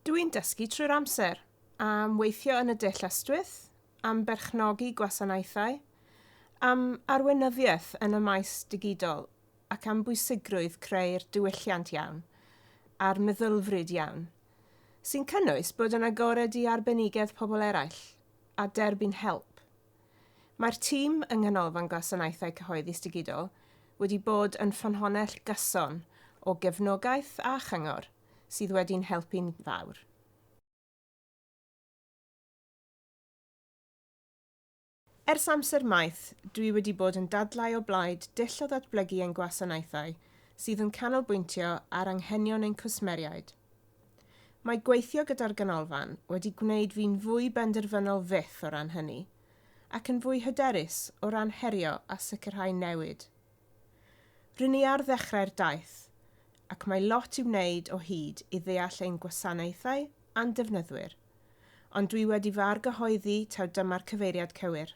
Dw i'n dysgu trwy'r amser, am weithio yn y dull ystwyth, am berchnogi gwasanaethau, am arweinyddiaeth yn y maes digidol ac am bwysigrwydd creu'r diwylliant iawn a'r meddylfryd iawn, sy'n cynnwys bod yn agored i arbenigedd pobl eraill a derbyn help. Mae'r tîm yng Nghanolfan Gwasanaethau Cyhoeddus Digidol wedi bod yn ffynhonnell gyson o gefnogaeth a chyngor sydd wedi'n helpu'n fawr. Ers amser maith, dwi wedi bod yn dadlau o blaid dull o ddatblygu ein gwasanaethau sydd yn canolbwyntio ar anghenion ein cwsmeriaid. Mae gweithio gyda'r Ganolfan wedi gwneud fi'n fwy benderfynol fyth o ran hynny, ac yn fwy hyderus o ran herio a sicrhau newid. Rŷn ni ar ddechrau'r daith, ac mae lot i'w wneud o hyd i ddeall ein gwasanaethau a'n defnyddwyr, ond dwi wedi fy argyhoeddi taw dyma'r cyfeiriad cywir.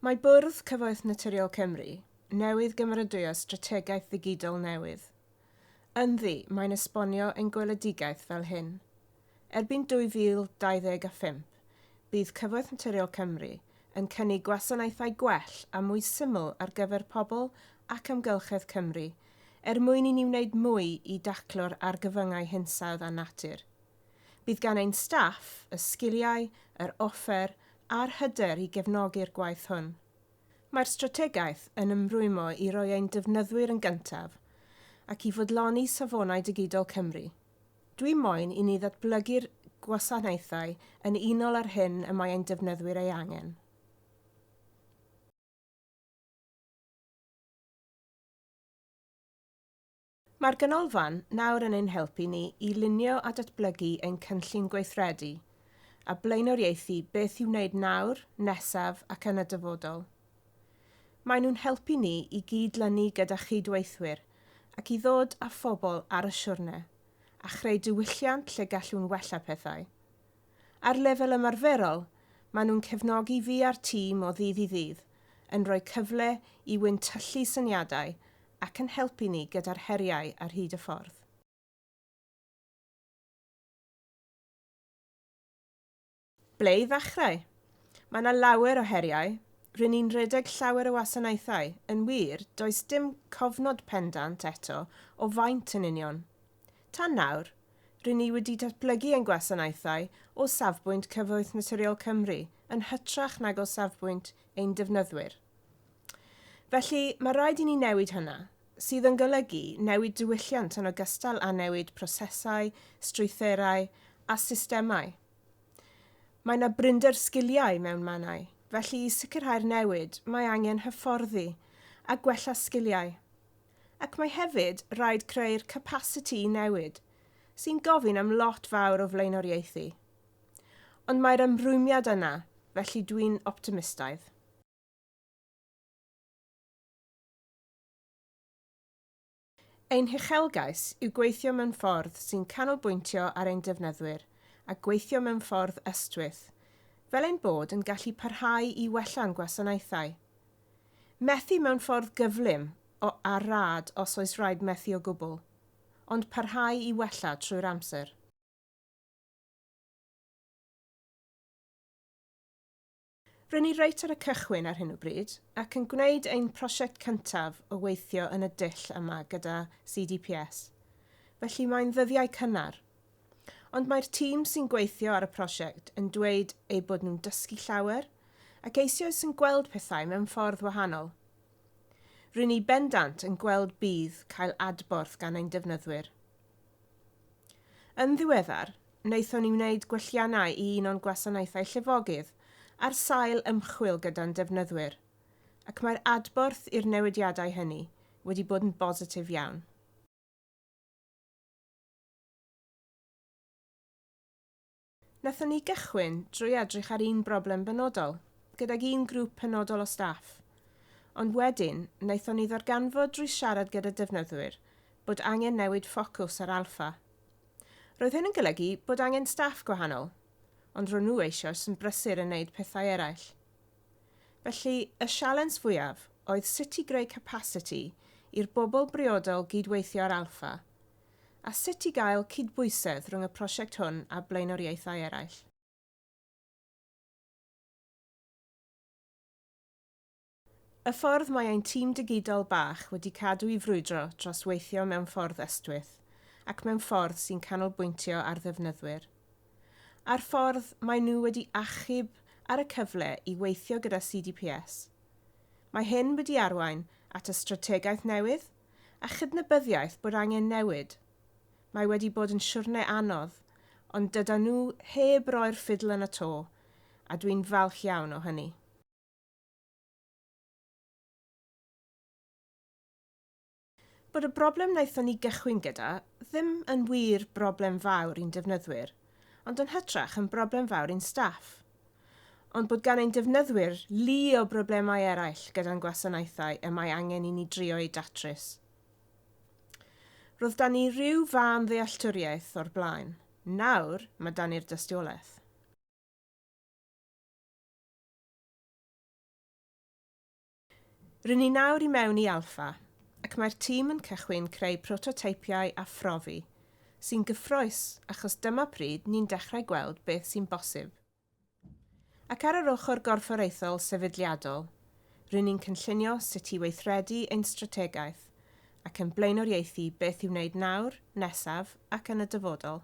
Mae Bwrdd Cyfoeth Naturiol Cymru newydd gymeradwyo strategaeth ddigidol newydd. Ynddi, mae'n esbonio ein gweledigaeth fel hyn, Erbyn 2025, bydd Cyfoeth Naturiol Cymru yn cynnig gwasanaethau gwell a mwy syml ar gyfer pobl ac amgylchedd Cymru er mwyn i ni wneud mwy i daclo'r argyfyngau hinsawdd a natur. Bydd gan ein staff y sgiliau, yr offer a'r hyder i gefnogi'r gwaith hwn. Mae'r strategaeth yn ymrwymo i roi ein defnyddwyr yn gyntaf ac i fodloni safonau digidol Cymru. Dwi moyn i ni ddatblygu'r gwasanaethau yn unol â'r hyn y mae ein defnyddwyr ei angen. Mae'r Ganolfan nawr yn ein helpu ni i lunio a datblygu ein cynllun gweithredu, a blaenoriaethu beth i'w wneud nawr, nesaf ac yn y dyfodol. Maen nhw'n helpu ni i gyd-lynu gyda chyd-weithwyr ac i ddod â phobl ar y siwrne, a chreu diwylliant lle gallwn wella pethau. Ar lefel ymarferol, maen nhw'n cefnogi fi a'r tîm o ddydd i ddydd, yn rhoi cyfle i wyntyllu syniadau ac yn helpu ni gyda'r heriau ar hyd y ffordd. Ble i ddechrau? Mae yna lawer o heriau. Rŷn ni'n rhedeg llawer o wasanaethau, yn wir, does dim cofnod pendant eto o faint yn union. Tan nawr, rŷn ni wedi datblygu ein gwasanaethau o safbwynt Cyfoeth Naturiol Cymru yn hytrach nag o safbwynt ein defnyddwyr. Felly, mae rhaid i ni newid hynna, sydd yn golygu newid diwylliant yn ogystal â newid prosesau, strwythurau a systemau. Mae 'na brinder sgiliau mewn mannau, felly i sicrhau'r newid mae angen hyfforddi a gwella sgiliau. Ac mae hefyd rhaid creu'r capasiti i newid, sy'n gofyn am lot fawr o flaenoriaethu. Ond mae'r ymrwymiad yna, felly dwi'n optimistaidd. Ein huchelgais yw gweithio mewn ffordd sy'n canolbwyntio ar ein defnyddwyr a gweithio mewn ffordd ystwyth, fel ein bod yn gallu parhau i wella'n gwasanaethau. Methu mewn ffordd gyflym o a rad os oes rhaid methu o gwbl, ond parhau i wella trwy'r amser. Rŷn ni reit ar y cychwyn ar hyn o bryd, ac yn gwneud ein prosiect cyntaf o weithio yn y dull yma gyda CDPS. Felly mae'n ddyddiau cynnar. Ond mae'r tîm sy'n gweithio ar y prosiect yn dweud eu bod nhw'n dysgu llawer, ac eisoes yn gweld pethau mewn ffordd wahanol. Rŷn ni bendant yn gweld budd cael adborth gan ein defnyddwyr. Yn ddiweddar, wnaethon ni wneud gwelliannau i un o'n gwasanaethau llifogydd ar sail ymchwil gyda'n defnyddwyr, ac mae'r adborth i'r newidiadau hynny wedi bod yn bositif iawn. Wnaethon ni gychwyn drwy edrych ar un broblem benodol, gydag un grŵp penodol o staff. Ond wedyn, wnaethon ni ddarganfod drwy siarad gyda defnyddwyr bod angen newid ffocws ar alffa. Roedd hyn yn golygu bod angen staff gwahanol, ond ro'n nhw eisoes yn brysur yn wneud pethau eraill. Felly, y sialens fwyaf oedd sut i greu capasiti i'r bobl briodol gydweithio ar Alffa, a sut i gael cydbwysedd rhwng y prosiect hwn a blaenoriaethau eraill. Y ffordd mae ein tîm digidol bach wedi cadw i frwydro dros weithio mewn ffordd ystwyth ac mewn ffordd sy'n canolbwyntio ar ddefnyddwyr. A'r ffordd maen nhw wedi achub ar y cyfle i weithio gyda CDPS. Mae hyn wedi arwain at y strategaeth newydd a chydnabyddiaeth bod angen newid. Mae wedi bod yn siwrne anodd, ond dydan nhw heb roi'r ffidl yn y to, a dwi'n falch iawn o hynny. Bod y broblem wnaethon ni gychwyn gyda ddim yn wir broblem fawr i'n defnyddwyr, ond yn hytrach yn broblem fawr i'n staff. Ond bod gan ein defnyddwyr lu o broblemau eraill gyda'n gwasanaethau y mae angen i ni drio eu datrys. Roedd 'da ni ryw fân ddealltwriaeth o'r blaen, nawr mae 'da ni'r dystiolaeth. Rŷn ni nawr i mewn i Alffa, ac mae'r tîm yn cychwyn creu prototeipiau a phrofi, sy'n gyffrous achos dyma pryd ni'n dechrau gweld beth sy'n bosib. Ac ar yr ochr gorfforaethol sefydliadol, rŷn ni'n cynllunio sut i weithredu ein strategaeth ac yn blaenoriaethu beth i'w wneud nawr, nesaf ac yn y dyfodol.